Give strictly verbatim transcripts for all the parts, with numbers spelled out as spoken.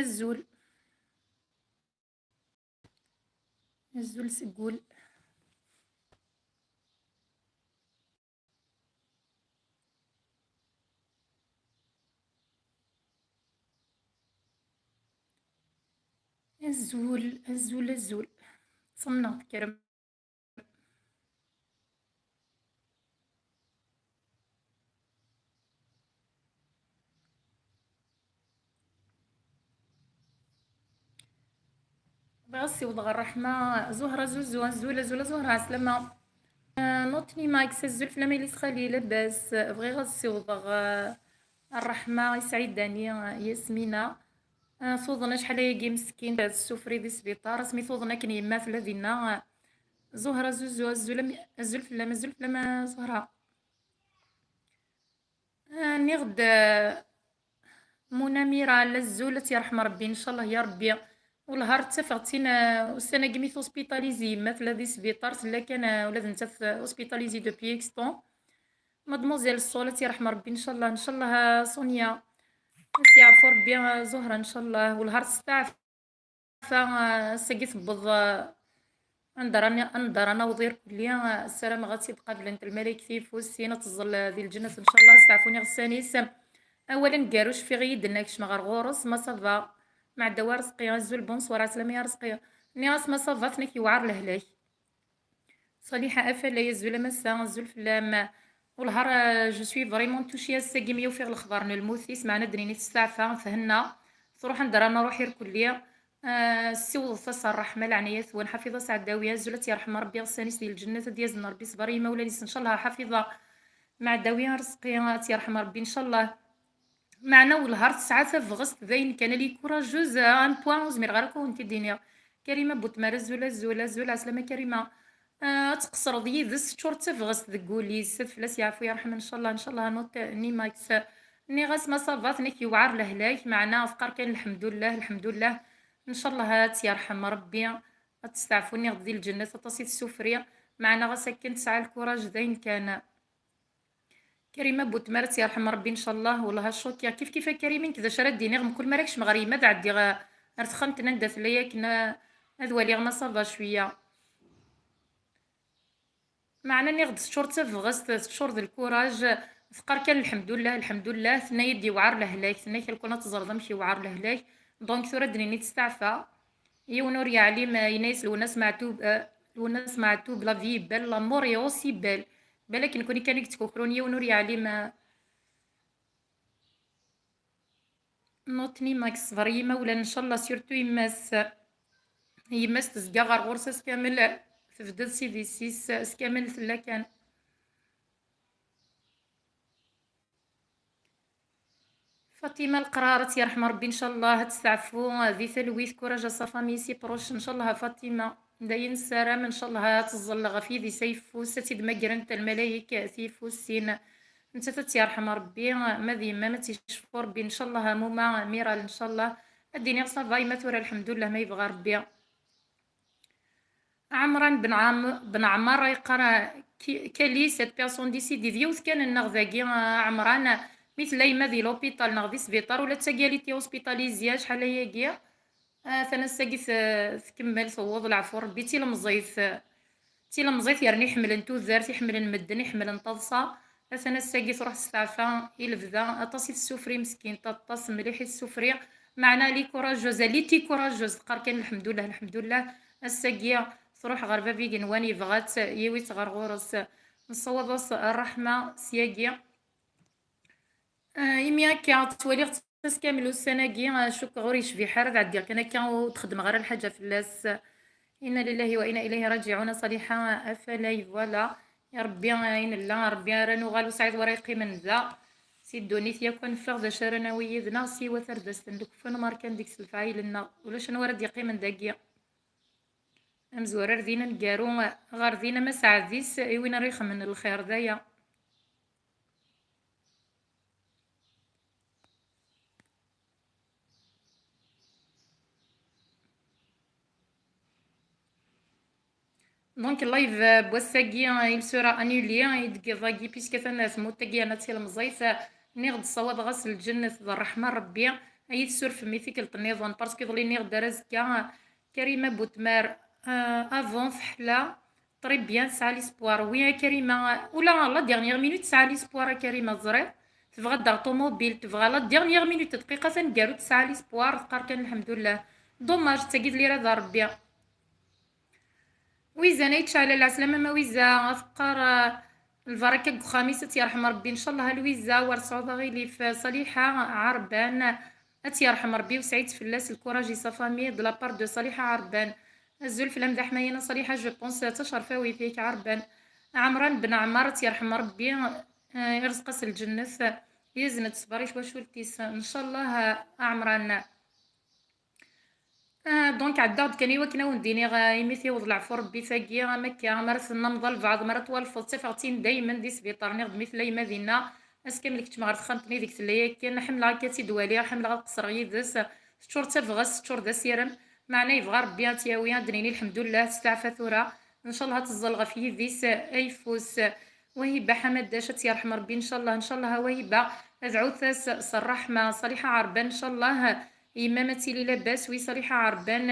Azul. Azul seg wul. Azul, azul, azul. Ṭṭsemneɣ tekrem. Bɣiɣ ad ssiwḍeɣ ṛṛeḥma. Zuhra Zuzu, azul, azul a Zuhra, ɛeslama. Ah, Nutni Max, azul fell-am a Ilis Xali, labas. Bɣiɣ ad ssiwḍeɣ, ah, ṛṛeḥma i Sɛid Dani, ah, Yasmina. Ah, tuḍen acḥal ayagi meskint, tessufri di sbiṭar, asmi tuḍen akken yemma tella dinna. Ah, Zuhra Zuzu, azul am-, azul fell-am, azul fell-am a Zuhra. Ah, nniɣ-d, ah, Munamira, azul, ad tt-yerḥem Rebbi, ncallah ya Rebbi. Wellah ar ttafeɣ-tt-in, ah, ussan-agi mi tuspitalizi yemma, tella di sbiṭar, tella kan, ah, ula d nettat, ah, hospitalisée depuis X temps. Mademoiselle Sol, ad tt-yerḥem Rebbi, ncallah, ncallah, ah, Sonia. Ad s-yeɛfu Rebbi, ah, Zuhra, ncallah. Wellah ar testeɛfa, ah, ass-agi tewweḍ, ah, anda ara n-, anda ara naweḍ irkelli, ah, ssarameɣ ad tt-id-qablent lmalayek tiyeffussin, ad teẓẓel, ah, di lǧennet, ncallah, ad steɛfun iɣessan-is. Awal aneggaru, cfiɣ-iyi-d nna kecmeɣ ɣer ɣur-s, ma ça va. Mɛeddawa Rezqi, azul, bonsoir, ɛeslama ya Rezqi. Nniɣ-as ma ça va, tenna-k yewɛer lehlak. Ṣaliḥa Afalay, azul a massa, azul fell-am. Wellah ar, euh, je suis vraiment touchée ass-agi mi ufiɣ lexbar n lmut-is, meɛna ad d-nini testeɛfa, thenna, truḥ anda ara nruḥ irkelli. Euh, ssiwḍet-as ṛṛeḥma, leɛnaya-twen, Ḥafiḍa Sɛeddawi, azul ad tt-yerḥem Ṛebbi, iɣsan-is di lǧennet, ad d-yazen Ṛebbi ṣṣber i yimawlan-is, ncallah, Ḥafiḍa Mɛeddawi Arezqi, ad tt-yerḥem Ṛebbi, ncallah. Meɛna wellah ar tesɛa tabɣest d ayen kan, elle est courageuse à un point ur zmireɣ ara akk ad wen-t-id-iniɣ. Karima Butmar, azul, azul, azul, ɛeslama Karima. Ah, ad tqeṣreḍ yid-s, teččur d tabɣest deg wul-is, ad fell-as yeɛfu yerḥem, ncallah, ncallah, Nutni Max. Nniɣ-as ma ça va, tenna-k yewɛer lehlak, meɛna teqqar kan lḥemdullah, lḥemdullah. Ncallah ad tt-yerḥem Rebbi, ad testeɛfu, nniɣ-d di lǧennet, aṭas i tessufri, meɛna ɣas akken tesɛa lkuraj d ayen kan. Karima Butmar, ad tt-yerḥem Ṛebbi, ncallah. Wellah, a choqué. Kif kif a Karima, nekk d acu ara d-iniɣ, mkul mi ara kecmeɣ ɣer yemma, ad ɛeddiɣ, eh, ar texxamt n anda tella yakan, eh, ad waliɣ ma ça va cwiya. Meɛna nniɣ-d teččur d tabɣest, teččur d lkuraj, teqqar kan lḥemdullah, lḥemdullah, tenna-yi-d yewɛer lehlak, tenna-k alkun ad teẓreḍ amek yewɛer lehlak. Donc tura ad d-nini testeɛfa. Yiwen ur yeɛlim, eh, yenna-yas Lwennas Meɛtub, eh, Lwennas Meɛtub, la vie est belle, l'amour est aussi belle. Balak nekkni kan i yettkukrun, yiwen ur yeɛlim, eh, Nutni Max, ṣṣber yimawlan, ncallah, surtout yemma-s. Yemma-s tezga ɣer ɣur-s ass kamel, tebded s idis-is, ass kamel tella kan. Fatima Leqrar, ad tt-yerḥem Ṛebbi, ncallah, ad testeɛfu di talwit, courage à sa famille, ses proches, ncallah, a Fatima. D ayen nessaram, ncallah, ad teẓẓel ɣef yidis ayeffus, ad tt-id-magrent lmalayek tiyeffussin. Nettat ad tt-yerḥem Ṛebbi, ma d yemma-m ad tt-yecfu Ṛebbi, ncallah, a Muma Miral, ncallah. Ad d-iniɣ ça va, yemma tura, lḥemdullah, ma yebɣa Ṛebbi. Ɛemran ben Ɛam-, ben Ɛmar yeqqar, ki-, quelle est cette personne décédée? D yiwet kan nneɣ dagi, a Ɛemran, mi tella yemma di l'hôpital neɣ di sbiṭar, ula d tagi elle était hospitalisée acḥal ayagi. Ah, atan ass-agi t-, tkemmel, tewweḍ, leɛfu Ṛebbi, d tilemẓit, d tilemẓit yerna iḥemmlen tudert, iḥemmlen medden, iḥemmlen taḍsa. Atan ass-agi truḥ testeɛfa i lebda, aṭas i tessufri meskint, aṭas mliḥ i tessufri. Meɛna elle est courageuse, elle était courageuse, teqqar kan lḥemdullah, lḥemdullah. Ass-agi truḥ ɣer bab igenwan, yebɣa-tt, yiwi-tt ɣer ɣur-s. Nessawaḍ-as ṛṛeḥma syagi. Ah, imi akka ttwaliɣ-tt ass kamel ussan-agi, ah, cukkeɣ ur yecbiḥ ara, ad ɛeddiɣ kan akka ur d-xeddmeɣ ara lḥaǧa fell-as. Inna lillahi wa inna ilayhi raǧiɛun, a Ṣaliḥa Afalay, voilà. Ya Ṛebbi, ah, ayen nella, a Ṛebbi ara nuɣal, ur sɛiḍ wara yeqqimen da. Si ddunit yakk ad neffeɣ, d acu ara nawi yid-neɣ? Siwa tardast n lekfen, markan deg-s lefɛayel-nneɣ. Ulac anwa ara d-yeqqimen dagi. Amezwarar din aneggaru, ɣer din ama saɛdis i win ara ixemmen lxir, d aya. Donc, live, euh, n wass-agi, euh, il sera annulé, euh, i deg iḍ-agi, puisque atan tmut-agi yerna d tilemẓit, euh, nniɣ-d ssawaḍeɣ-as lǧennet d ṛṛeḥma n Ṛebbi, Ad iyi-tessurfem i tikkelt nniḍen, parce que iḍelli nniɣ-d ar azekka. Karima Butmar, euh, avant teḥla. Très bien, tesɛa l'espoir. Oui, a Karima, ula la dernière minute tesɛa l'espoir, a Karima, teẓriḍ. Tebɣa ad d-taɣ ṭumubil, tebɣa la dernière minute, dqiqa taneggarut, tesɛa l'espoir, teqqar kan lḥemdullah. Dommage, d tagi d lirada n Rebbi. Wiza n Ayt Ceɛlal, ɛeslama ma Wiza, teqqar, euh, lbaraka deg uxxam-is, ad tt-yerḥem Rebbi, ncallah a Lwiza, ur tesɛuḍ aɣilif. Ṣaliḥa Ɛerban, ad tt-yerḥem Rebbi, wesɛit fell-as, lkuraj i sa famille, de la part de Ṣaliḥa Ɛerban. Azul fell-am d aḥmayan a Ṣaliḥa, je pense d tacerfawit-ik Ɛerban. Ɛemran Ben Ɛmar, ad tt-yerḥem Rebbi, eh, irẓeq-as lǧennet, yazen-d ṣṣber i twacult-is, ncallah, eh, a Ɛemran. Ah, donc, ɛeddaɣ-d kan i wakken ad wen-d-iniɣ, ah, imi tiweḍ leɛfu Rebbi tagi, am akka, mi ara tennamḍ albaɛḍ, mi ara twalfeḍ, ttafeɣ-tt-in daymen di sbiṭar, nniɣ-d mi tella yemma dinna, ass kamel keččmeɣ ɣer texxamt-nni deg tella yakan, ḥemmleɣ akka ad tt-id-waliɣ, ḥemmleɣ ad qeṣṣreɣ yid-s, teččur d tabɣest, teččur d asirem, meɛna yebɣa Rebbi ad tt-yawi, ad d-nini lḥemdullah, testeɛfa tura, ncallah ad teẓẓel ɣef yidis ayeffus. Wahiba Ḥamadac, ad tt-yerḥem Rebbi, ncallah, ncallah a Wahiba, adɛut-as s ṛṛeḥma, Ṣaliḥa Ɛerban, ncallah, yemma-m ad tili labas, wi Ṣaliḥa Ɛerban,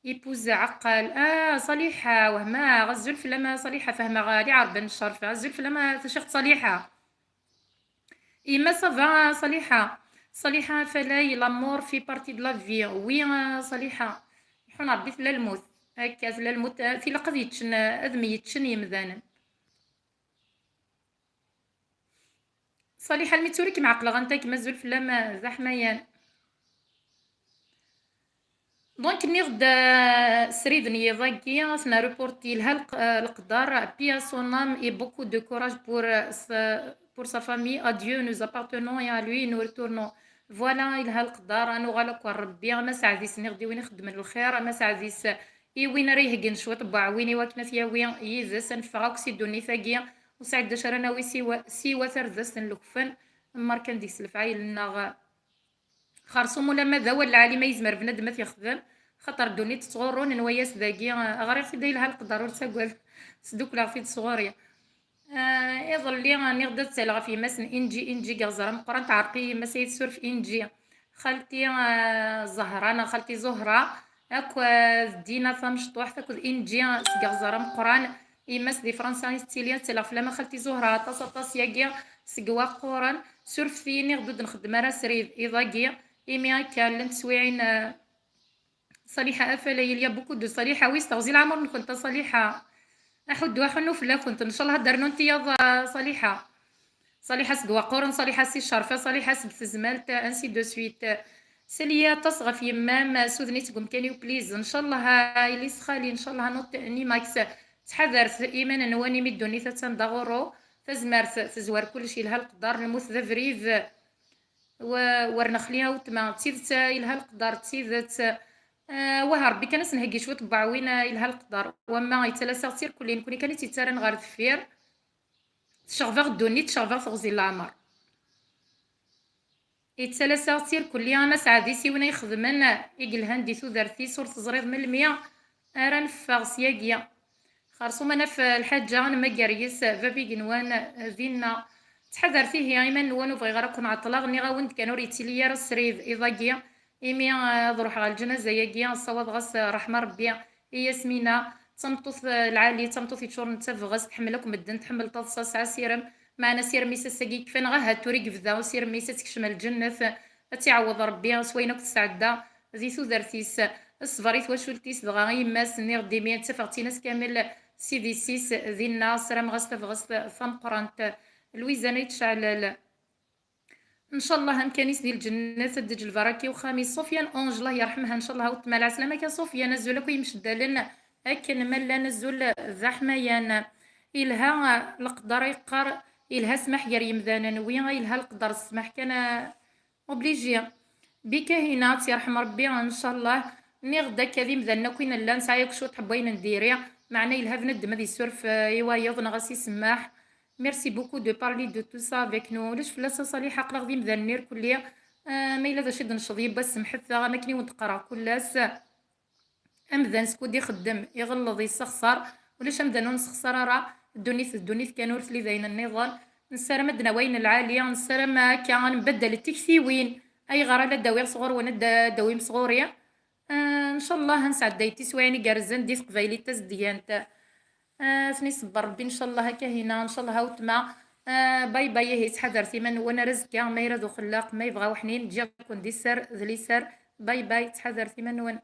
épouse Ɛeqqal. Ah, Ṣaliḥa, wehmeɣ, azul fell-am a Ṣaliḥa, fehmeɣ Ali Ɛerban Ccerf, azul fell-am a taciɣt Ṣaliḥa. Yemma, ça va, Ṣaliḥa? Ṣaliḥa Falay, l'amour fait partie de la vie. Oui, ah, Ṣaliḥa. Iḥun Rebbi, tella lmut. Akka, tella lmut, ah, tilaq ad yeččen, ad myeččen yemdanen. Ṣaliḥa, almi d tura i kem-ɛeqleɣ anta kemm, azul fell-am, d aḥmayan. Donc, nniɣ-d, euh, srid n yiḍ-agi, ad t-nreporti, yelha lq-, euh, leqder, paix à son âme et beaucoup de courage pour, euh, s-, pour sa famille. Adieu, nous appartenons et à lui nous retournons. Voilà, yelha leqder, ad nuɣal akk ɣer Rebbi, ama saɛd-is, nniɣ-d i win ixeddmen lxir, ama saɛd-is i win ara iheggen cwiṭ n uɛwin i wakken ad t-yawi yid-s, ad neffeɣ akk si ddunit-agi, ur sɛid d acu ara nawi siwa, siwa tardast n lekfen, mmarkan deg-s lefɛayel-nneɣ. Xerṣum ulamma d awal lɛali ma yezmer bnadem ad t-yexdem, xaṭer ddunit tettɣurru, nenwa-yas dagi, ɣriɣ-t-id, yelha leqder, ur ttagad, sdukleɣ-t-id sɣur-i. Ah, iḍelli nniɣ-d ad ttaleɣ ɣef yemma-s n Inǧi, Inǧi deg iɣzer ameqqran, teɛreq-iyi yemma-s, ay tsuref Inǧi. Xalti, ah, Zahra neɣ xalti Zuhra, akk, ah, d Dina tamecṭuḥt, akked Inǧi seg iɣzer ameqqran. Yemma-s di Fransa i tettili, ad ttaleɣ fell-am a xalti Zuhra, aṭas, aṭas yagi seg waqquren. Surfet-iyi, nniɣ-d ur d-nxeddem ara srid iḍ-agi, imi akka llant teswiɛin, ah, Ṣaliḥa Afalay, il y a beaucoup de Ṣaliḥa, wi s teɣzi leɛmer-nkent a Ṣaliḥa. Aḥuddu aḥunnu fell-akent, ncallah ad d-rnunt tiyaḍ, ah, Ṣaliḥa. Ṣaliḥa seg Waqquren, Ṣaliḥa si Ccerfa, Ṣaliḥa seg Tezmalt, ainsi de suite. Sali aṭas ɣef yemma-m, suden-itt deg umkan-iw, please. Ncallah, ah, yelli-s xali, ncallah, not Nimax. Ttḥadaret iman-nwen, imi ddunit attan d aɣurru. Tazmert tezwar kullec, yelha leqder, lmut d abrid. Wa-, wer nexli a weltma, d tidet, ah, yelha leqder, d tidet. Ah, wah, Rebbi kan ad s-nheggi cwiṭ n uɛwin, ah, yelha leqder. Wamma yettalas-aɣ-tt irkelli, nekni kan i tt-yettaran ɣer deffir. Tceɣb-aɣ ddunit, tceɣb-aɣ teɣzi n leɛmer. Yettalas-aɣ-tt irkelli, ama saɛd-is i win ay ixedmen, i yelhan di tudert-is, ur teẓriḍ melmi ara neffeɣ syagi. Xerṣum ad naf lḥaǧa, nemmager yes bab igenwan dinna. Ttḥadaret ihi iman-nwen, ur bɣiɣ ara ken-ɛeṭṭleɣ, nniɣ-awen-d kan ur yettili ara srid iḍ-agi, imi, eh, ad ruḥeɣ ɣer lǧanaza-yagi, ssawaḍeɣ-as, eh, ṛṛeḥma Rebbi i Yasmina, d tameṭṭut, eh, lɛali, d tameṭṭut yeččuren d tabɣest, tḥemmel akk medden, tḥemmel taḍsa, tesɛa asirem, meɛna asirem-is ass-agi yekfa, neɣ ahat tura i yebda usirem-is ad tekcem lǧennet, ad tt-iɛawweḍ Rebbi s wayen akk tesɛedda di tudert-is. Ṣṣber i twacult-is, dɣa i yemma-s, nniɣ-d imi ttafeɣ-tt-in ass kamel s idis-is dinna, ssarameɣ-as tabɣest tameqqrant. Lwiza n Ayt Ceɛlal. Ncallah amkan-is di lǧennet, ad d-teǧǧ lbaraka i uxxam-is. Sofiane Ange, Allah yerḥemha, ncallah a weltma. Lɛeslama-k a Sofiane, azul akk i yimceddalen akken ma llan, azul d aḥmayan. Yelha leqder, ay yeqqar, yelha ssmaḥ gar yemdanen. Wi ay yelha leqder, ssmaḥ kan, obligé. Bika Hina, ad tt-yerḥem Rebbi, ncallah. Nniɣ-d akka d imdanen akk i nella, nesɛa yakk cwiṭ n wayen n diri, meɛna yelha bnadem ad yessuref, eh, i wayeḍ neɣ ad s-isemmeḥ. Merci beaucoup de parler de tout ça avec nous. Ulac fell-as a Ṣaliḥa, aql-aɣ d imdanen irkelli. Ah, ma yella d acu i d-necceḍ yiwwas, semḥet-aɣ, am akken i wen-d-qqareɣ kul ass. Amdan skud ixeddem, iɣelleḍ, yessexṣar. Ulac amdan ur nessexṣar ara. Ddunit d ddunit kan, ur telli d ayen nniḍen. Nessaram ad d-nawi ayen lɛali, nessaram akka ad nbaddal tiktiwin. Ayɣer ala d-awiɣ sɣur-wen, ad d-, d-awim sɣur-i? Ah, ncallah ad nesɛedday tiswiɛin igerrzen di teqbaylit tazeddgant. Ah, ad ten-isebber Rebbi, ncallah, akka hina, ncallah, a weltma. Ah, bye bye, ihi, ttḥadaret iman-nwen, ar azekka, ma irad uxellaq, ma yebɣa uḥnin, ǧǧiɣ-ken di sser d liser. Bye bye, ttḥadaret iman-nwen.